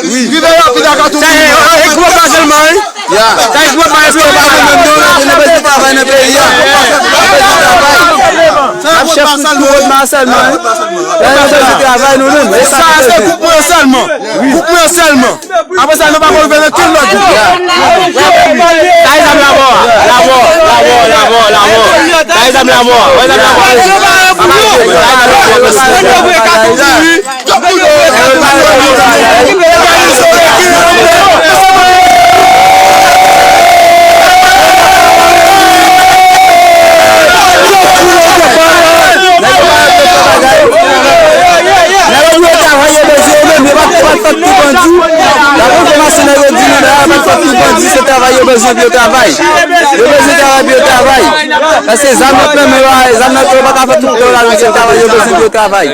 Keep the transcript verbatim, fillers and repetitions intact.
Rive rapid ak Atoubib. Sa e gwo pa sèlman, wi. Ya. Sa e gwo pa sèlman. Yo pa bezwen travay nan peyi a. Yo pa bezwen travay. N ap chèf tout gwo ma sèlman, wi. Yo pa bezwen travay nou menm. E sa se gwoup mwen sèlman. Gwoup mwen sèlman. Apre sa, nou pa konn vin okenn lòt gwoup. Bay zam la mò, la mò, la mò, la mò, la mò. Bay zam la mò, bay zam la mò. Bay zam la mò. Nèg yo dwe travay, yo bezwen yo menm, yo pa t, yo pa t fè tout bandi. Daprè enfòmasyon nèg yo di nou la, yo pa t fè tout bandi, se travay yo bezwen pou yo travay. Yo bezwen travay pou yo travay. Paske zam nan nan men yo a, zam nan yo pa ka fè tout tan la, se travay yo bezwen pou yo travay.